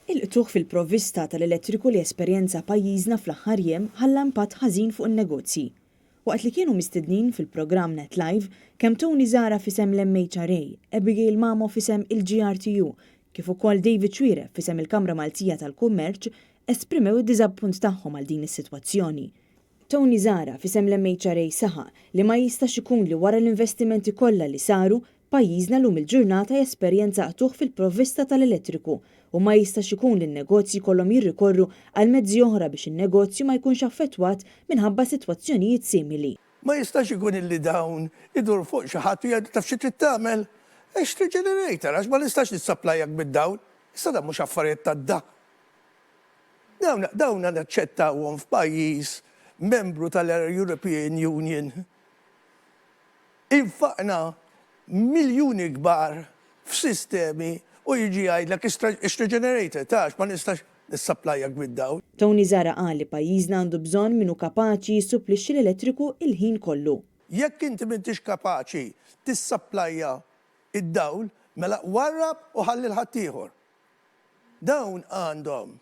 Il-qtugħ fil-provvista tal-elettriku li esperjenza pajjiżna fl-aħħar jiem ħalla impatt ħażin fuq in-negozji. Waqt li kienu mistednin fil-programm Net Live, kemm Tony Zahra f'isem l-MHRA, Abigail Mamo f'isem il-GRTU, kif ukoll David Xuereb f'isem il-Kamra Maltija tal-Kummerċ esprimew id-diżappunt tagħhom għal din is-sitwazzjoni. Tony Zahra f'isem l-MHRA saħaq li ma jistax ikun li wara l-investimenti kollha li saru, pajjiżna llum il-ġurnata jesperjenza qtugħ fil-provvista tal-elettriku u ma jistax ikun li n-negozji jkollhom jirrikorru għal mezzi oħra biex in-negozju ma jkunx affettwat minħabba sitwazzjonijiet simili. Ma jistax ikun illi dawn idur fuq xi ħadd u jgħidlu taf xi trid tagħmel? Ixtri generator għax ma nistax nissapplajak bid-dawl. Issa dan mhux affarijiet tad-daħq. Dawn dawn naċċettawhom f'pajjiż membru tal-European Union. Infaqna miljuni kbar f'sistemi u jiġi jgħidlek ixtri generator ta' għax ma nistax nissaplajjak bid-dawl. Tony Zahra qal li pajjiżna għandu bżonn min hu kapaċi jissupplixxi l-elettriku il-ħin kollu. Jekk inti m'intix kapaċi tissaplajja d-dawl, mela warrab u ħalli 'l ħaddieħor. Dawn għandhom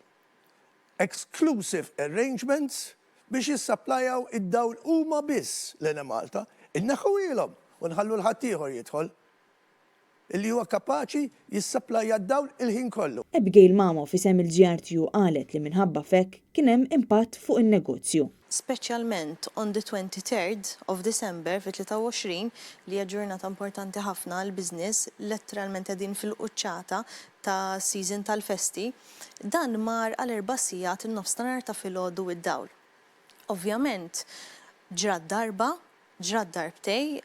exclusive arrangements biex jissapplajaw id-dawl huma biss l-Enemalta. Inneħħuhielhom u nħallu 'l ħaddieħor jidħol illi huwa kapaċi jissapplajja d-dawl il-ħin kollu. Abigail Mamo f'isem il-GRTU qalet li minħabba f'hekk kien hemm impatt fuq in-negozju. Speċjalment on the 23rd of December, fit-23, li hija ġurnata importanti ħafna għall-business, letteralment qegħdin fil-quċċata ta' season tal-festi, dan mar għal erba' sigħat in-nofstanhar ta' filgħodu id-dawl. Ovvjament, ġrat darba, ġrat darbtej,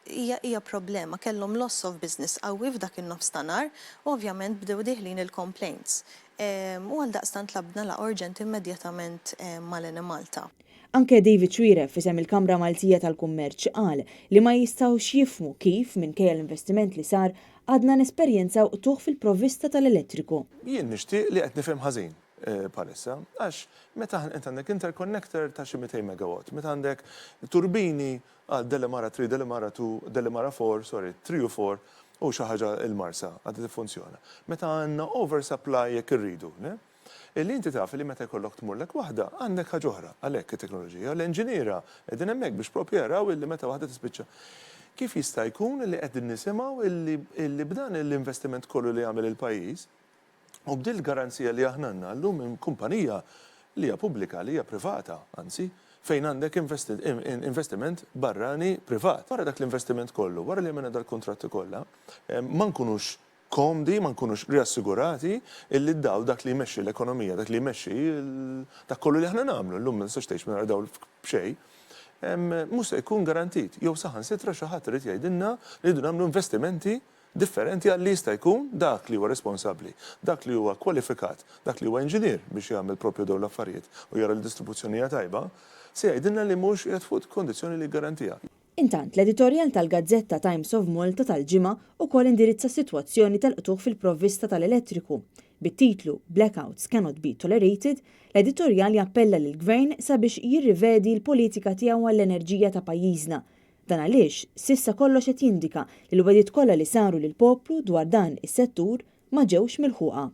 hija hija problema, kellhom loss of business qawwi f'dak in-nofs ta' nhar u ovvjament bdew dieħlin il-complaints. U għaldaqstant tlabna laqgħa urġenti immedjatament mal-Enemalta. Anke David Xuereb f'isem il-Kamra Maltija tal-Kummerċ qal li ma jistgħux jifhmu kif, minkejja l-investiment li sar, għadna nesperjenzaw qtugħ fil-provvista tal-elettriku. Jien nixtieq li qed nifhem ħażin bħalissa, għax meta int għandek interconnector ta' xi 200 megawatt, meta għandek turbini għal Delimara 3, Delimara 2, Delimara 4, sorry, 3 u 4, u xi ħaġa il-Marsa għadha tiffunzjona. Meta għandna oversupply jekk irridu, le? Illi inti taf li meta jkollok tmurlek waħda, għandek ħaġa oħra, għalhekk it-teknoloġija, l-enġiniera qegħdin hemmhekk biex proprju jaraw illi meta waħda tispiċċa. Kif jista' jkun illi qegħdin nisimgħu illi illi b'dan l-investiment kollu li għamel il-pajjiż u b'dil garanzija li aħna għandna llum minn kumpanija li hija pubblika, li hija privata, anzi, fejn għandek investiment barrani privat. Wara dak l-investiment kollu, wara li għamilna dal-kuntratti kollha, ma nkunux komdi, ma nkunux riassigurati illi d-dawl dak li jmexxi l-ekonomija, dak li jmexxi dak kollu li aħna nagħmlu, llum ma tistax tgħix mingħajr dawl b'xejn, mhux se jkun garantit. Jew saħansitra xi ħadd irid jgħidilna li rridu nagħmlu investimenti differenti għal li jista' jkun dak li huwa responsabbli, dak li huwa kwalifikat, dak li huwa inġinier biex jagħmel proprju dawn l-affarijiet u jara li d-distribuzzjoni hija tajba, se jgħidilna li mhux qiegħed fuq kondizzjoni li jiggarantiha. Intant, l-editorjal tal-gazzetta Times of Malta tal-Ġimgħa ukoll indirizza s-sitwazzjoni tal-qtugħ fil-provvista tal-elettriku. Bit-titlu Blackouts cannot be tolerated, l-editorjal jappella lill-Gvern sabiex jirrivedi l-politika tiegħu għall-enerġija ta' pajjiżna. Dan għaliex s'issa kollox qed jindika li l-wegħdiet kollha li saru lill-poplu dwar dan is-settur ma ġewx milħuqa.